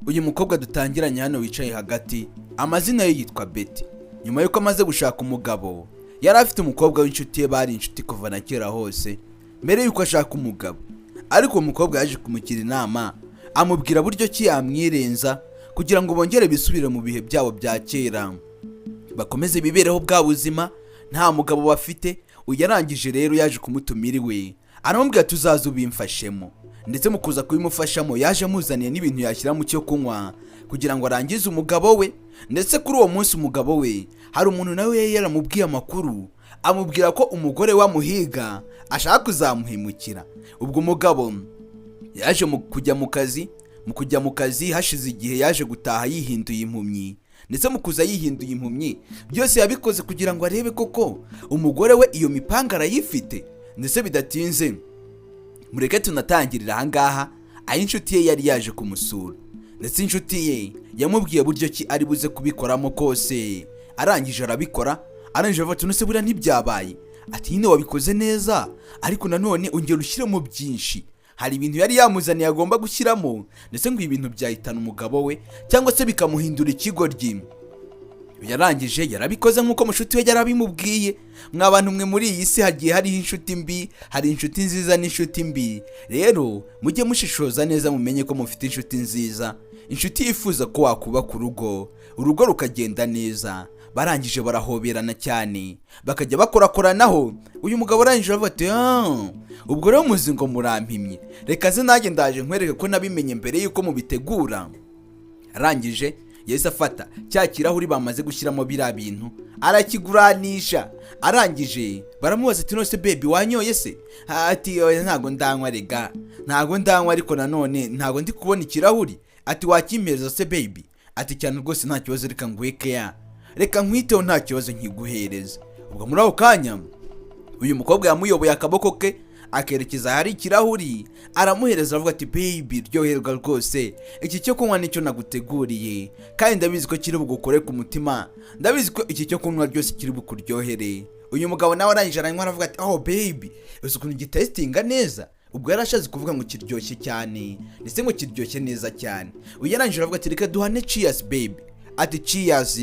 Uyu mukobwa dutangiranye hano wicaye hagati, amazina ye yitwa Betty. Nyuma y'uko amaze gushaka umugabo, yari afite umukobwa w'inshuti ye, bari inshuti kuva na kera hose mbere y'uko ashaka umugabo. Ariko uwo mukobwa yaje kumugira inama, amubwira buryo ki yamwirenza kugira ngo bongere bisubire mu bihe byabo bya kera, bakomeze bibereho bwa buzima nta mugabo bafite. Uyu yarangije rero yaje kumutumira iwe, aramubwira ati: "Uzaze ubimfashemo." Ndetse mu kuza kubimufashamo, yaje amuzaniye n'ibintu yashyira mu cyo kunywa kugira ngo arangize umugabo we. Ndetse kuri uwo munsi umugabo we, hari umuntu nawe yari yaramubwiye amakuru, amubwira ko umugore we amuhiga, ashaka kuzamuhemukira. Ubwo umugabo yaje mu kujya mu kazi. Mu kujya mu kazi, hashize igihe yaje gutaha yihinduye impumyi. Ndetse mu kuza yihinduye impumyi, byose yabikoze kugira ngo arebe koko umugore we iyo mipanga arayifite. Ndetse bidatinze, mureke tunatangirira ahangaha aho inshuti ye yari yaje kumusura. Ndetse inshuti ye yamubwiye buryo ki ari buze kubikoramo kose. Arangije arabikora, arangije avuga ati: "None se buriya ntibyabaye?" Ati: "Nyine wabikoze neza, ariko nanone ongera ushyiremo byinshi." Hari ibintu yari yamuzaniye agomba gushyiramo, ndetse ngo ibintu byahitana umugabo we cyangwa se bikamuhindura ikigoryi. Yarangije yarabikoze nk'uko mushuti we yarabimubwiye. Mwa bantu mwe, muri iyi si hagiye hariho inshuti mbi, hari inshuti nziza n'inshuti mbi. Rero mujye mushishoza neza, mumenye ko mufite inshuti nziza, inshuti yifuza ko wakubaka urugo, urugo rukagenda neza. Barangije barahoberana cyane, bakajya bakorakoranaho. Uyu mugabo arangije aravuga ati: "Ah, ubwo rero muzi ngo murampimye, reka ze nanjye ndaje nkwereke ko nabimenye mbere y'uko mubitegura." Arangije yahise afata cya kirahuri bamaze gushyiramo biriya bintu, arakiguranisha. Arangije baramubaza ati: "None se baby, wanyoye se?" Ati: "Oya, ntago ndanywa rega, ntago ndanywa, ariko nanone ntago ndi kubona ikirahuri." Ati: "Wakimpereza se baby?" Ati: "Cyane rwose, nta kibazo, reka nguhe keya, reka nkwiteho, nta kibazo, nkiguhereza." Ubwo muri ako kanya uyu mukobwa yamuyoboye akaboko ke, akerekeza ahari ikirahuri, aramuhereza, aravuga ati: "Baby, ryoherwa rwose, iki cyo kunywa nicyo naguteguriye, kandi ndabizi ko kiri bugukore ku mutima, ndabizi ko iki cyo kunywa ryose kiri bukuryohere." Uyu mugabo nawe arangije aranywa, aravuga ati: "Oh baby, uzi ukuntu gitastinga neza?" Ubwo yari ashatse kuvuga ngo kiryoshye cyane, ndetse ngo kiryoshye neza cyane. Uyu yarangije aravuga ati: "Reka duhane cheers, baby." Ati: "Cheers."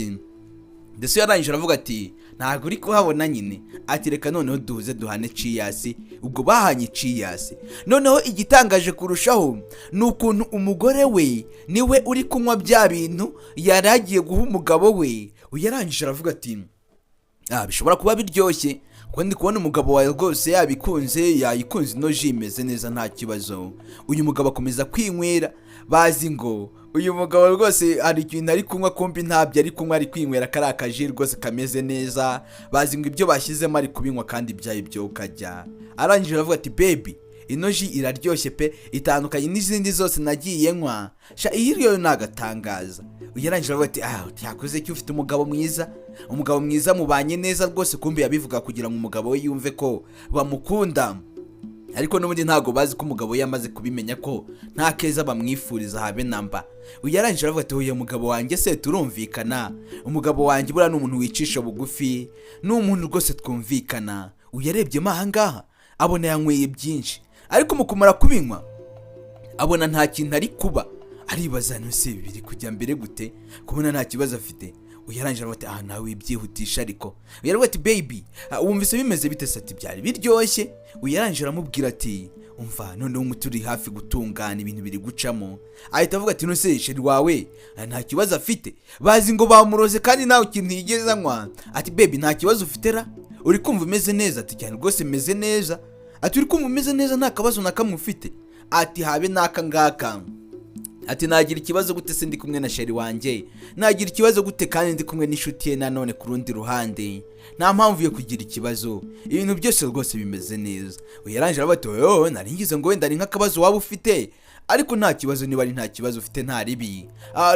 Ndetse yarangije aravuga ati: "Ntabwo uri kuhabona nyine." Ati: "Reka noneho duhuze duhane cheers." Ubwo bahanye cheers. Noneho igitangaje kurushaho ni ukuntu umugore we niwe uri kunywa bya bintu yari agiye guha umugabo we. Uyu yarangije aravuga ati: "Ah, bishobora kuba biryoshye, kuko ndi kubona umugabo wawe rwose yabikunze, yayikunze, ino jus imeze neza, nta kibazo." Uyu mugabo akomeza kwinywera, bazi ngo uyu mugabo rwose hari ikintu ari kunywa, kumbi ntabyo ari kunywa, ari kwinywera kariya kajus rwose kameze neza. Bazi ngo ibyo bashyizemo ari kubinywa, kandi ibyayo byo ukajya. Arangije aravuga ati: "Baby, ino jus iraryoshye pe, itandukanye n'izindi zose nagiye nywa sha, iyi yo ni agatangaza." Uyu yarangije aravuga ati: "Ah, cyakoze cyo ufite umugabo mwiza, umugabo mwiza, mubanye neza rwose." Kumbi yabivuga kugira ngo umugabo we yumve ko bamukunda, ariko n'ubundi ntabwo bazi ko umugabo we yamaze kubimenya ko nta keza bamwifuriza habe namba. Uyu yarangije aravuga ati: "Uyu mugabo wanjye se turumvikana, umugabo wanjye buriya ni umuntu wicisha bugufi, ni umuntu rwose twumvikana." Uyu yarebyemo ahangaha abona yanyweye byinshi, ariko mu kumara kubinywa abona nta kintu ari kuba. Aribaza: "Nose biri kujya mbere gute kubona nta kibazo afite?" Uyu yarangije aravuga ati: "Aha nawe wibyihutisha." Ariko uyu yaravuga ati: "Baby, wumvise bimeze bite se?" Ati: "Byari biryoshye." Uyu yarangije aramubwira ati: "Umva, noneho umuti uri hafi gutungana, ibintu biri gucamo." Ahita avuga ati: "None chéri wawe nta kibazo afite?" Bazi ngo bamuroze kandi ntawe ikintu yigeze anywa. Ati: "Baby, nta kibazo ufite ra? Uri kumva umeze neza?" Ati: "Cyane rwose, meze neza." Ati: "Uri kumva umeze neza, nta kabazo na kamwe ufite?" Ati: "Habe n'aka ngaka." Ati: "Nagira ikibazo gute se ndi kumwe na chéri wanjye? Nagira ikibazo gute kandi ndi kumwe n'inshuti ye nanone ku rundi ruhande? Nta mpamvu yo kugira ikibazo, ibintu byose rwose bimeze neza." Uyu yarangije aravuga ati: "Yooo, nari ngize ngo wenda ni nk'akabazo waba ufite, ariko nta kibazo, niba ari nta kibazo ufite, nta ribi.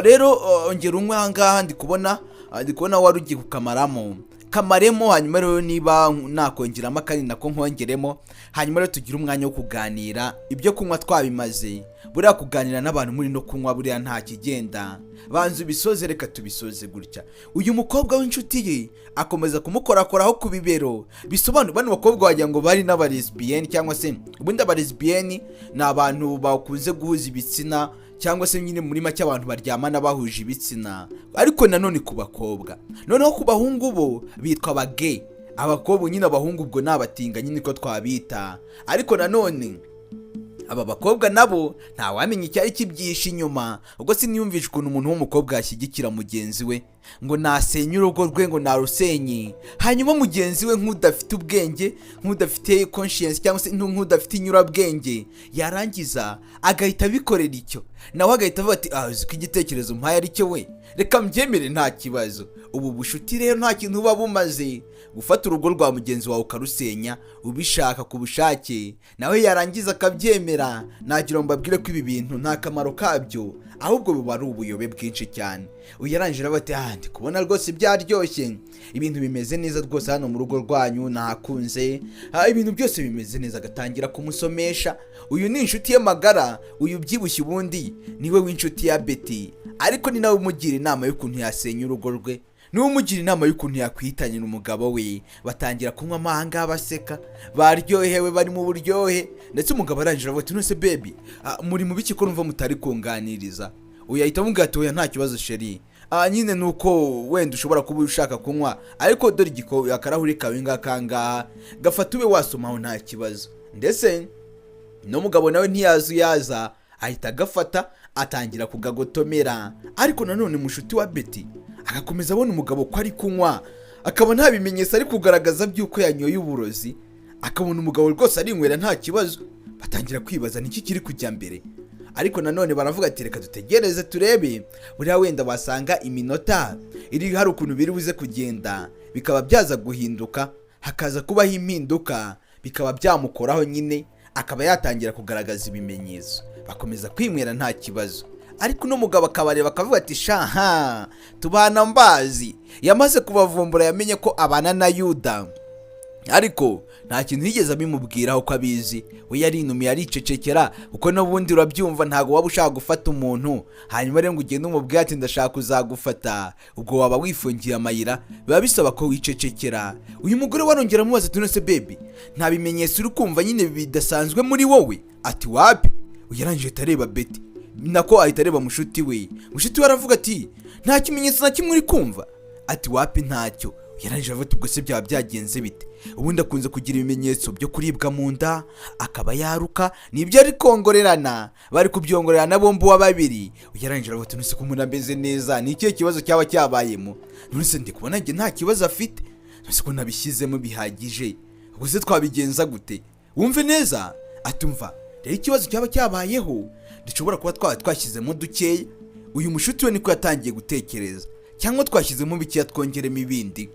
Rero ongera unywe ahangaha, ndi kubona wari ugiye kukamaramo, kamaremo, hanyuma rero niba nakongeramo akandi nako nkongeremo, hanyuma rero tugire umwanya wo kuganira, ibyo kunywa twabimaze. Buriya kuganira n'abantu muri no kunywa buriya nta kigenda, banza ubisoze, reka tubisoze gutya." Uyu mukobwa w'inshuti ye akomeza kumukorakoraho ku bibero. Bisobanura bano bakobwa wagira ngo bari n'abalesbienne, cyangwa se ubundi abalesbienne ni abantu bakunze guhuza ibitsina. Cyangwa se nyine muri make abantu baryamana bahuje ibitsina, ariko nanone ku bakobwa. Noneho ku bahungu bo bitwa abagay. Abakobwa nyine, abahungu ubwo ni abatinganyi, niko twabita. Ariko nanone aba bakobwa nabo ntawamenya icyari kibyihishe inyuma. Ubwo siniyumvisha ukuntu umuntu w'umukobwa yashyigikira mugenzi we ngo nasenye urugo rwe, ngo narusenye, hanyuma mugenzi we nk'udafite ubwenge, nk'udafite conscience, cyangwa se nk'udafite inyurabwenge, yarangiza agahita abikorera icyo, nawe agahita avuga ati: "Ah, uzi ko igitekerezo mpaye ari cyo we, reka mbyemere, nta kibazo." Ubu bushuti rero nta kintu buba bumaze. Gufata urugo rwa mugenzi wawe ukarusenya ubishaka ku bushake, nawe yarangiza akabyemera, nagira ngo mbabwire ko ibi bintu nta kamaro kabyo, ahubwo buba ari ubuyobe bwinshi cyane. Uyu yarangije aravuga ati: "Ah, ndi kubona rwose byaryoshye, ibintu bimeze neza rwose hano mu rugo rwanyu, nahakunze. Ah, ibintu byose bimeze neza." Agatangira kumusomesha. Uyu ni inshuti ye magara. Uyu ubyibushye ubundi niwe w'inshuti ya Betty, ariko ni nawe umugira inama y'ukuntu yasenya urugo rwe, niwe umugira inama y'ukuntu yakwitanira umugabo we. Batangira kunywa amahanga, baseka, baryohewe, bari mu buryohe. Ndetse umugabo arangije aravuga ati: "None baby, muri mu biki ko numva mutari kunganiriza?" Uyu ahita amubwira ati: "Oya, nta kibazo chérie. Nyine ni uko wenda ushobora kuba ushaka kunywa, ariko dore akarahuri kawe ngaka ngaha, gafata ube wasomaho, nta kibazo." Ndetse n'umugabo nawe ntiyazuyaza, ahita agafata atangira kugagotomera. Ariko nanone mushuti wa Betty agakomeza abona umugabo ko ari kunywa, akaba nta bimenyetso ari kugaragaza by'uko yanyoye uburozi, akabona umugabo rwose arinywera nta kibazo. Batangira kwibaza niki kiri kujya mbere. Ariko nanone baravuga ati: "Reka dutegereze turebe, buriya wenda wasanga iminota iri hari ukuntu biri buze kugenda bikaba byaza guhinduka, hakaza kubaho impinduka, bikaba byamukoraho nyine, akaba yatangira kugaragaza ibimenyetso." Bakomeza kwinywera nta kibazo, ariko uno mugabo akabareba akavuga ati: "Shaha, tubana mbazi." Yamaze kubavumbura, yamenye ko abana na Yuda, ariko nta kintu yigeze abimubwiraho ko abizi. We yarinumiye, aricecekera, kuko n'ubundi urabyumva, ntabwo waba ushaka gufata umuntu hanyuma rero ngo ugende umubwire ati: "Ndashaka kuzagufata." Ubwo waba wifungiye amayira, biba bisaba ko wicecekera. Uyu mugore warongera amubaza ati: "None se baby, nta bimenyetso uri kumva nyine bidasanzwe muri wowe?" Ati: "Wapi." Uyu yarangije ahita areba Betty, nako ahita areba mushuti we. Mushuti we aravuga ati: "Nta kimenyetso na kimwe uri kumva?" Ati: "Wapi, ntacyo." Yarangije avuga ati: "Ubwo se byaba byagenze bite? Ubundi akunze kugira ibimenyetso byo kuribwa mu nda, akaba yaruka." Nibyo ari kongorerana, bari kubyongorerana bombi uwa babiri. Yarangije aravuga ati: "None se ko umuntu ameze neza, ni ikihe kibazo cyaba cyabayemo? None se ndi kubona njye nta kibazo afite. None se ko nabishyizemo bihagije, ubwo se twabigenza gute?" Wumve neza, atumva rero ikibazo cyaba cyabayeho, dushobora kuba twaba twashyizemo dukeya. Uyu mushuti we niko yatangiye gutekereza, cyangwa twashyizemo bikeya, twongeremo ibindi.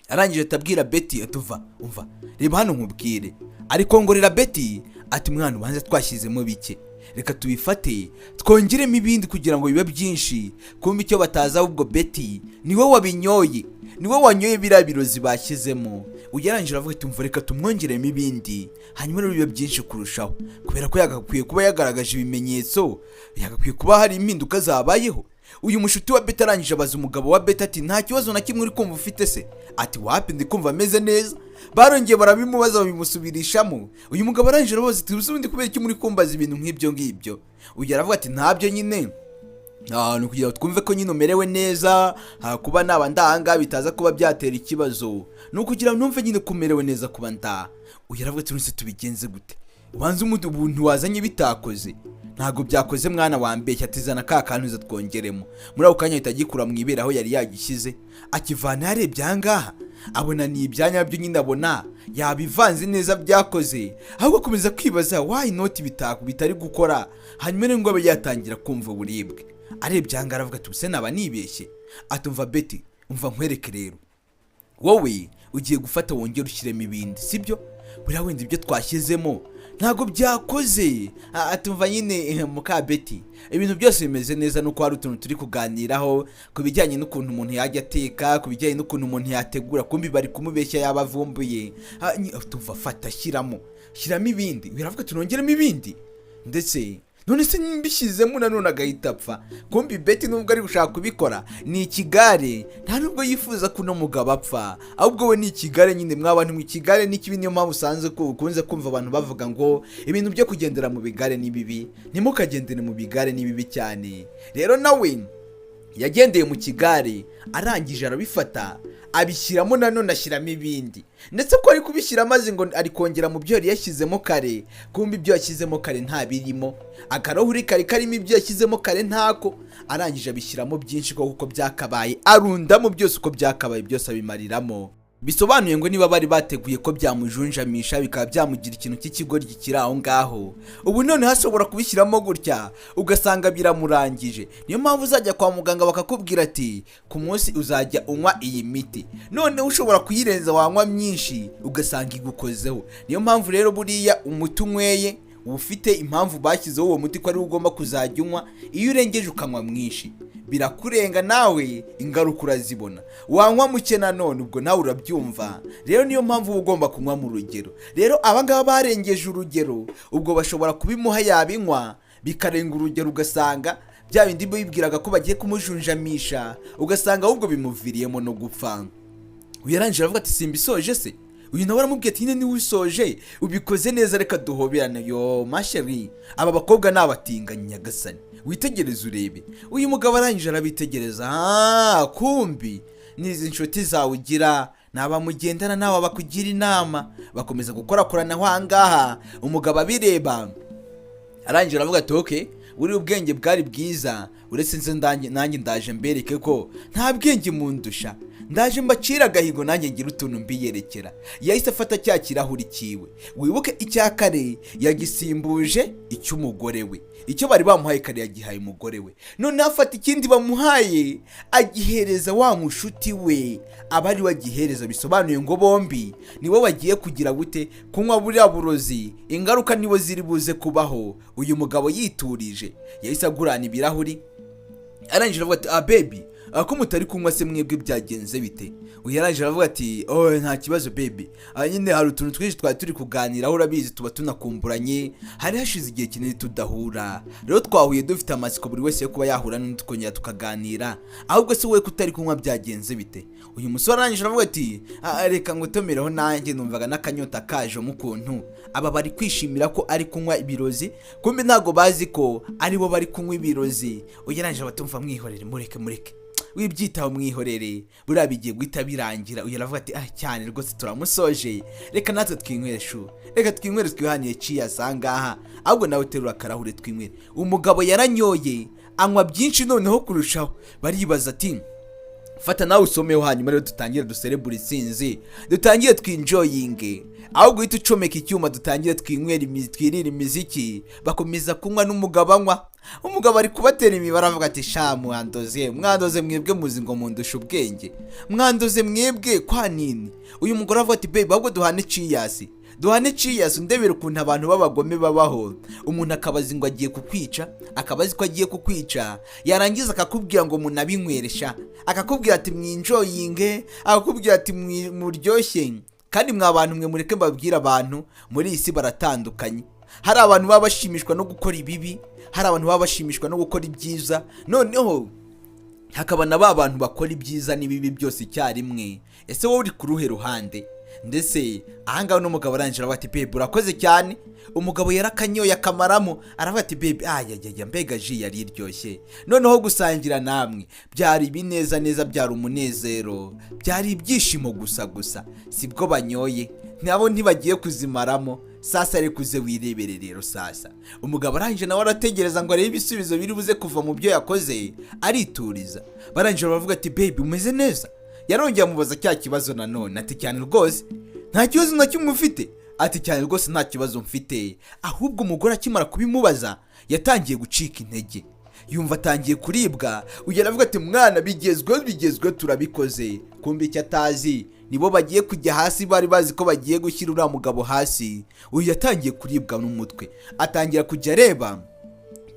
Arangije atabwira Betty ati: "Umva, umva, reba hano nkubwire." Arikongorera Betty ati: "Mwana, ubanza twashyizemo bike, reka tubifate twongeremo ibindi kugira ngo bibe byinshi." Kumva icyo batazi ahubwo, Betty niwe wabinyoye, niwe wanyoye biriya birozi bashyizemo. Ugereranyije aravuga ati: "Umva, reka tumwongeremo ibindi, hanyuma rero bibe byinshi kurushaho, kubera ko yagakwiye kuba yagaragaje ibimenyetso, yagakwiye kuba hari impinduka zabayeho." Uyu mushuti wa Betty arangije abaza umugabo wa Betty ati: "Nta kibazo na kimwe uri kumva ufite se?" Ati: "Wapi, ndi kumva ameze neza." Barongeye barabimubaza, babimusubirishamo. Uyu mugabo arangije arabaza ati: "Ubundi kubera iki muri kumbaza ibintu nk'ibyo ngibyo?" Uyu aravuga ati: "Ntabyo nyine, ni ukugira ngo twumve ko nyine umerewe neza. Kuba naba ndanga bitaza kuba byatera ikibazo, ni ukugira ngo numve nyine ko umerewe neza kuba nda." Uyu aravuga ati: "None tubigenze gute? Ubanza ubuntu wazanye bitakoze." "Ntabwo byakoze mwana, wambeshya." Ati: "Zana ka kantu uza twongeremo." Muri ako kanya ahita agikura mu ibere aho yari yagishyize, akivana. Yarebye ahangaha abona ni ibyanya byo nyine, abona yabivanze neza, byakoze. Ahubwo akomeza kwibaza why not bitako bitari gukora, hanyuma rero ngo abe yatangira kumva uburibwe. Arebye ahangaha aravuga ati: "Ubuse naba nibeshye?" Atumva Betty, umva nkwereke rero, wowe ugiye gufata wongere ushyiremo ibindi, sibyo? Buriya wenda ibyo twashyizemo ntabwo byakoze. Atumva nyine, muka Betty, ibintu byose bimeze neza, nuko hari utuntu turi kuganiraho ku bijyanye n'ukuntu umuntu yajya ateka, ku bijyanye n'ukuntu umuntu yategura. Kumbi bari kumubeshya, yaba avumbuye. Tumva, fata, shyiramo, shyiramo ibindi. Biravuga tunongeremo ibindi, ndetse None se mbishyizemo nanone agahita apfa? Kumbi Betty, nubwo ari gushaka kubikora, ni ikigare. Nta nubwo yifuza ko uno mugabo apfa, ahubwo we ni ikigare nyine. Mw'abantu mu ikigare ni kibi. Niyo mpamvu usanze ko ukunze kumva abantu bavuga ngo ibintu byo kugendera mu bigare ni bibi, ntimukagendere mu bigare, ni bibi cyane. Rero nawe yagendeye mu kigare, arangije arabifata abishyiramo, nanone ashyiramo ibindi, ndetse ko ari kubishyira maze ngo ari kongera mu byo yari yashyizemo kare. Kumva ibyo yashyizemo kare nta birimo, akarahuri kari karimo ibyo yashyizemo kare ntako. Arangije abishyiramo byinshi koko uko byakabaye, arundamo byose uko byakabaye, byose abimariramo. Bisobanuye ngo niba bari bateguye ko byamujunjamisha, bikaba byamugira ikintu cy'ikigoryi kiri aho ngaho, ubu noneho ashobora kubishyiramo gutya ugasanga biramurangije. Niyo mpamvu uzajya kwa muganga bakakubwira ati ku munsi uzajya unywa iyi miti, noneho ushobora kuyirenza, wanywa myinshi ugasanga igukozeho. Niyo mpamvu rero buriya umuti unyweye uba ufite impamvu bashyizeho uwo muti ko ariwo ugomba kuzajya unywa. Iyo urengeje ukanywa mwinshi birakurenga, nawe ingaruka urazibona. Wanywa muke nanone ubwo nawe urabyumva. Rero niyo mpamvu uba ugomba kunywa mu rugero. Rero abangaba barengeje urugero, ubwo bashobora kubimuha, yabinywa bikarenga urugero, ugasanga bya bindi bibwiraga ko bagiye kumujunjamisha, ugasanga ahubwo bimuviriyemo no gupfa. Uyu yarangije aravuga ati: "Simbisoje se?" Uyu nawe aramubwiye ati: "Nyine niba usoje, ubikoze neza, reka duhoberane." Yo ma chérie, aba bakobwa ni abatinganyi. Nyagasani, witegereze urebe. Uyu mugabo arangije arabitegereza. Ah, kumbi n'izi nshuti zawe ugira ni abamugendana nawe bakugira inama, bakomeza gukorakoranaho aha ngaha. Umugabo abireba, arangije aravuga ati: "Okay, buriya ubwenge bwari bwiza, uretse nze nanjye ndaje mbereke ko nta bwenge mundusha, ndaje mbacira agahigo, nanjye ngira utuntu mbiyerekera." Yahise afata cya kirahuri cyiwe. Wibuke icya kare yagisimbuje icy'umugore we. Icyo bari bamuhaye kare yagihaye umugore we, noneho afata ikindi bamuhaye agihereza wa mushuti we, aba ari we agihereza. Bisobanuye ngo bombi nibo bagiye kugira gute? Kunywa buriya burozi. Ingaruka nibo ziri buze kubaho. Uyu mugabo yiturije yahise agurana ibirahuri, arangije aravuga ati: "Ah baby, ko mutari kunywa se mwebwe, byagenze bite?" Uyu yarangije aravuga ati: "Oh, nta kibazo baby. Ah, nyine hari utuntu twinshi twari turi kuganiraho, urabizi tuba tunakumburanye, hari hashize igihe kinini tudahura, rero twahuye dufite amatsiko buri wese yo kuba yahura n'undi tukongera tukaganira. Ahubwo se wowe kutari kunywa, byagenze bite?" Uyu musore arangije aravuga ati: "Ah, reka ngutomereho, nanjye numvaga n'akanyota kajemo." Ukuntu aba bari kwishimira ko ari kunywa ibirozi, kumbe ntabwo bazi ko aribo bari kunywa ibirozi. Uyu yarangije abatumva: "Mwihorere, mureke, mureke, wibyitaho, mwihorere, buriya bigiye guhita birangira." Uyu aravuga ati: "Ah, cyane rwose, turamusoje, reka natwe twinywere shu, reka twinywere, twihaniye cheers ahangaha. Ahubwo nawe terura akarahure twinywere." Umugabo yaranyoye, anywa byinshi noneho kurushaho. Baribaza ati: "Fata nawe usomeho, hanyuma rero dutangire duserebure intsinzi, dutangire twinjoyinge, ahubwo uhita ucomeka icyuma, dutangire twinywere twirire imiziki." Bakomeza kunywa n'umugabo anywa. Umugabo ari kubatera imibare, avuga ati: "Sha, mwandoze, mwandoze mwebwe, muzi ngo mundusha ubwenge, mwandoze mwebwe kwa nini?" Uyu mugore avuga ati: "Babe, ahubwo duhane cheers, duhane cheers, ndebera ukuntu abantu b'abagome babaho. Umuntu akabazi ngo agiye kukwica, akaba azi ko agiye kukwica, yarangiza akakubwira ngo munabinyweresha, akakubwira ati mwinjoyinge, akakubwira ati muryoshye. Kandi mwa bantu mwe, mureke mbabwire, abantu muri iyi si baratandukanye. Hari abantu baba bashimishwa no gukora ibibi, hari abantu baba bashimishwa no gukora ibyiza, noneho hakaba na ba bantu bakora ibyiza n'ibibi byose icyarimwe. Ese wowe uri ku ruhe ruhande?" Ndetse ahangaha uno mugabo arangije aravuga ati: "Babe, urakoze cyane." Umugabo yarakanyoye akamaramo, aravuga ati: "Babe, ayayaya, mbega jus yari iryoshye! Noneho gusangira namwe byari ibineza neza, byari umunezero, byari ibyishimo gusa gusa." Sibwo banyoye, nabo ntibagiye kuzimaramo. Sasa reka uze wirebere rero. Sasa umugabo arangije nawe arategereza ngo arebe ibisubizo biri buze kuva mu byo yakoze, arituriza. Barangije baravuga ati: "Baby, umeze neza?" Yarongeye amubaza cya kibazo nanone, ati: "Cyane rwose." "Nta kibazo na kimwe ufite?" Ati: "Cyane rwose, nta kibazo mfite." Ahubwo umugore akimara kubimubaza yatangiye gucika intege, yumva atangiye kuribwa. Uyu aravuga ati: "Mwana, bigezweho, bigezweho, turabikoze." Kumva icyo atazi, nibo bagiye kujya hasi. Bari bazi ko bagiye gushyira uriya mugabo hasi. Uyu yatangiye kuribwa n'umutwe, atangira kujya areba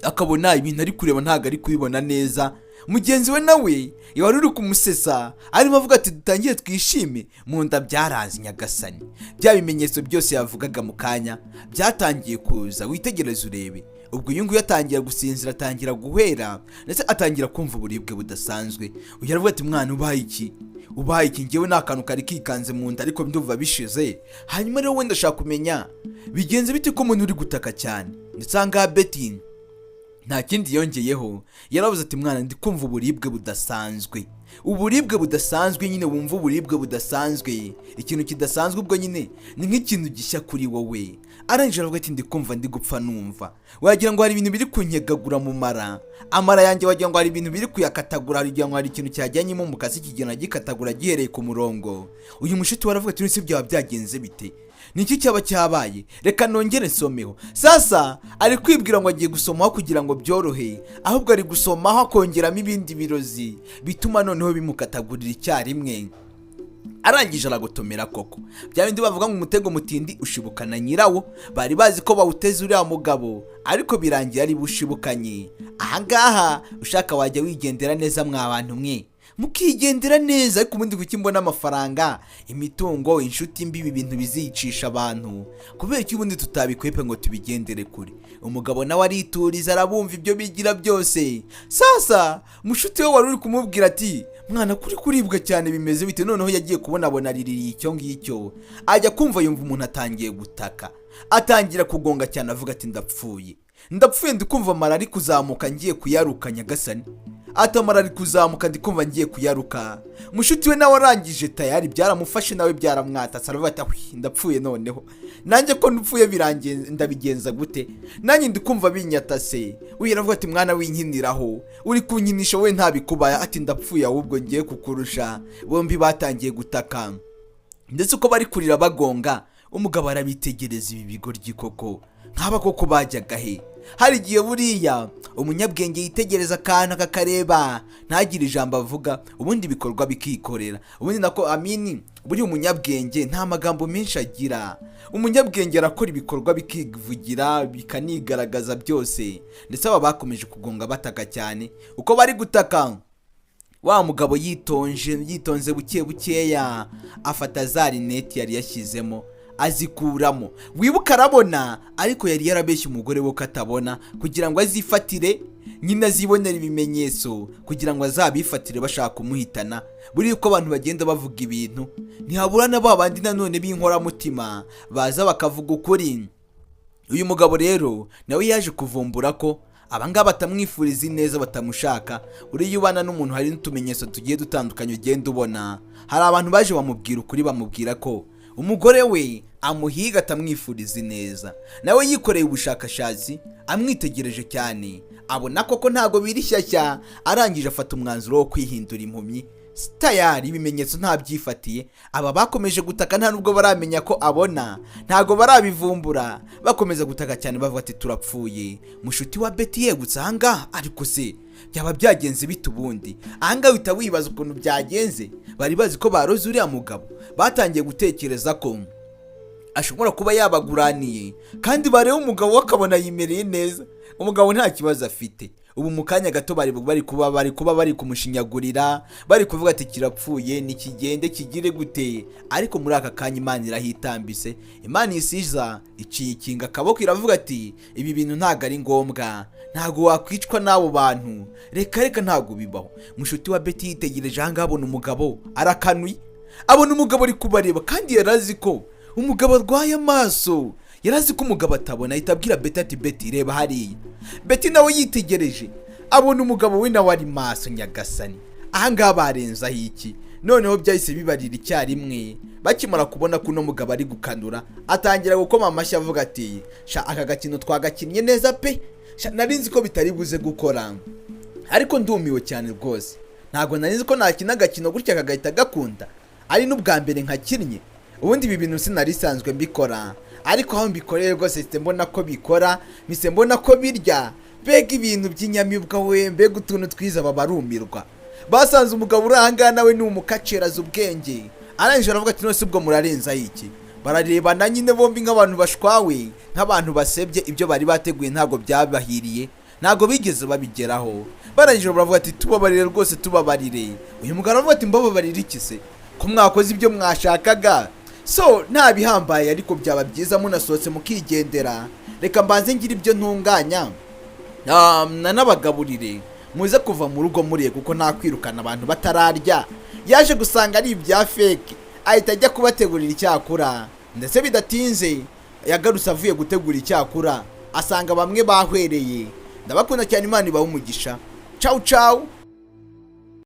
akabona ibintu ari kureba ntabwo ari kubibona neza. Mugenzi we nawe wari uri kumusesa arimo avuga ati: "Dutangire twishime." Mu nda byaranze. Nyagasani, bya bimenyetso byose yavugaga mu kanya byatangiye kuza. Witegereze urebe. Ubwo uyu nguyu atangira gusinzira, atangira guhera, ndetse atangira kumva uburibwe budasanzwe. Uyu aravuga ati: "Mwana, ubaye iki? Ubaye iki? Ngewe ni akantu kari kikanze mu nda, ariko ndumva bishize. Hanyuma rero wenda ashaka kumenya bigenze bite ko umuntu uri gutaka cyane." Ndetse aha ngaha Betty nta kindi yongeyeho, yaravuze ati: "Mwana, ndi kumva uburibwe budasanzwe, uburibwe budasanzwe." Nyine wumva uburibwe budasanzwe, ikintu kidasanzwe, ubwo nyine ni nk'ikintu gishya kuri wowe. Arangije aravuga ati: "Ndi kumva ndi gupfa, numva wagira ngo hari ibintu biri kunyegagura mu mara, amara yanjye wagira ngo hari ibintu biri kuyakatagura, wagira ngo hari ikintu cyajyanyemo umukasi kigenda gikatagura gihereye ku murongo." Uyu mushuti we aravuga ati: "Ese byaba byagenze bite? Ni iki cyaba cyabaye? Reka nongere nsomeho." Sasa ari kwibwira ngo agiye gusomaho kugira ngo byorohe, ahubwo ari gusomaho akongeramo ibindi birozi bituma noneho bimukatagurira icyarimwe. Arangije aragotomera koko. Bya bindi bavuga ngo umutego mutindi ushibukana nyirawo. Bari bazi ko bawuteze uriya mugabo, ariko birangira ari bushibukanye. Ahangaha ushaka wajya wigendera neza, mwa bantu mwe, mukigendera neza. Ariko ubundi kuki mbona amafaranga, imitungo, inshuti mbi, ibi bintu bizicisha abantu? Kubera ko ubundi tutabikwepe ngo tubigendere kure. Umugabo nawe arituriza, arabumva ibyo bigira byose. Sasa mushuti we wari uri kumubwira ati: "Mwana, kuri kuribwa cyane bimeze bite?" Noneho yagiye kubonabona ariririye icyo ngicyo, ajya kumva yumva umuntu atangiye gutaka, atangira kugonga cyane, avuga ati: "Ndapfuye, ndapfuye, ndi kumva amara ari kuzamuka ngiye kuyaruka. Nyagasani!" Ati: "Amara ari kuzamuka, ndi kumva ngiye kuyaruka." Mushuti we nawe arangije tayari byaramufashe, nawe byaramwatatse, aravuga ati: "Ahwi, ndapfuye noneho nanjye, ko ndupfuye birangiye, ndabigenza gute? Nanjye ndi kumva binyatase." Uyu aravuga ati: "Mwana, winkiniraho, uri kunkinisha wowe, ntabikubaya." Ati: "Ndapfuye ahubwo ngiye kukurusha." Bombi batangiye gutaka, ndetse uko bari kurira bagonga, umugabo arabitegereza. Ibi bigoryi koko, nk'aba koko bajyaga he? Hari igihe buriya umunyabwenge yitegereza akantu akakareba, ntagire ijambo avuga, ubundi ibikorwa bikikorera. Ubundi nako amini, buriya umunyabwenge nta magambo menshi agira. Umunyabwenge arakora, ibikorwa bikivugira, bikanigaragaza byose. Ndetse aba bakomeje kugonga bataka cyane. Uko bari gutaka, wa mugabo yitonje, yitonze buke bukeya, afata za rineti yari yashyizemo azikuramo. Wibuka arabona, ariko yari yarabeshye umugore we ko atabona kugira ngo azifatire nyine, azibonere ibimenyetso kugira ngo azabifatire bashaka kumuhitana. Buriya uko abantu bagenda bavuga ibintu, ntihabura na ba bandi nanone b'inkoramutima baza bakavuga ukuri. Uyu mugabo rero nawe yaje kuvumbura ko abangaba batamwifuriza ineza, batamushaka. Uriya ubana n'umuntu, hari n'utumenyetso tugiye dutandukanye ugenda ubona. Hari abantu baje bamubwira ukuri, bamubwira ko umugore we amuhiga, atamwifuriza ineza. Nawe yikoreye ubushakashatsi, amwitegereje cyane, abona koko ntabwo biri shyashya. Arangije afata umwanzuro wo kwihindura impumyi. Tayari ibimenyetso ntabyifatiye. Aba bakomeje gutaka, nta nubwo baramenya ko abona, ntabwo barabivumbura. Bakomeza gutaka cyane, bavuga ati: "Turapfuye." Mushuti wa Betty yegutse ahangaha, ariko se byaba byagenze bite ubundi? Ahangaha uhita wibaza ukuntu byagenze. Bari bazi ko baroze uriya mugabo, batangiye gutekereza ko ashobora kuba yabaguraniye, kandi bareba umugabo we akabona yimereye neza, umugabo nta kibazo afite. Ubu mu kanya gato bari kuba bari kumushinyagurira, bari kuvuga ati: "Kirapfuye, nikigende kigire gute." Ariko muri aka kanya Imana irahitambise, Imana isiza iciye ikinga akaboko, iravuga ati: "Ibi bintu ntabwo ari ngombwa, ntabwo wakwicwa n'abo bantu, reka reka, ntabwo bibaho." Mushuti wa Betty yitegereje ahangaha, abona umugabo arakanuye, abona umugabo ari kubareba, kandi yari azi ko umugabo arwaye amaso, yari azi ko umugabo atabona. Ahita abwira Betty ati: "Betty, reba hariya." Betty nawe yitegereje, abona umugabo we nawe ari maso. Nyagasani, ahangaha barenzaho iki? Noneho byahise bibarira icyarimwe. Bakimara kubona ko uno mugabo ari gukanura, atangira gukoma amashyi, avuga ati: "Sha, aka gakino twagakinnye neza pe. Sha, nari nzi ko bitari buze gukora, ariko ndumiwe cyane rwose. Ntabwo nari nzi ko nakina agakino gutya kagahita gakunda, ari n'ubwa mbere nkakinnye. Ubundi ibi bintu sinari isanzwe mbikora, ariko aho mbikoreye rwose mpise mbona ko bikora, mpise mbona ko birya. Mbega ibintu by'inyamibwa we, mbega utuntu twiza!" Babarumirwa. Basanze umugabo uri ahangaha nawe ni umukaceraza ubwenge. Arangije aravuga ati: "None ubwo murarenzaho iki?" Bararebana nyine bombi nk'abantu bashwawe, nk'abantu basebye. Ibyo bari bateguye ntabwo byabahiriye, ntabwo bigeze babigeraho. Barangije baravuga ati: "Tubabarire rwose, tubabarire." Uyu mugabo aravuga ati: "Mbababarire iki se, ko mwakoze ibyo mwashakaga? So nta bihambaye, ariko byaba byiza munasohotse mukigendera." Reka mbanze ngire ibyo ntunganya, nanabagaburire, muze kuva mu rugo muriye, kuko nta kwirukana abantu batararya. Yaje gusanga ari ibya fake, ahita ajya kubategurira icyakura. Ndetse bidatinze yagarutse avuye gutegura icyakura, asanga bamwe bahwereye. Ndabakunda cyane, Imana ibahe umugisha. Cawu cawu.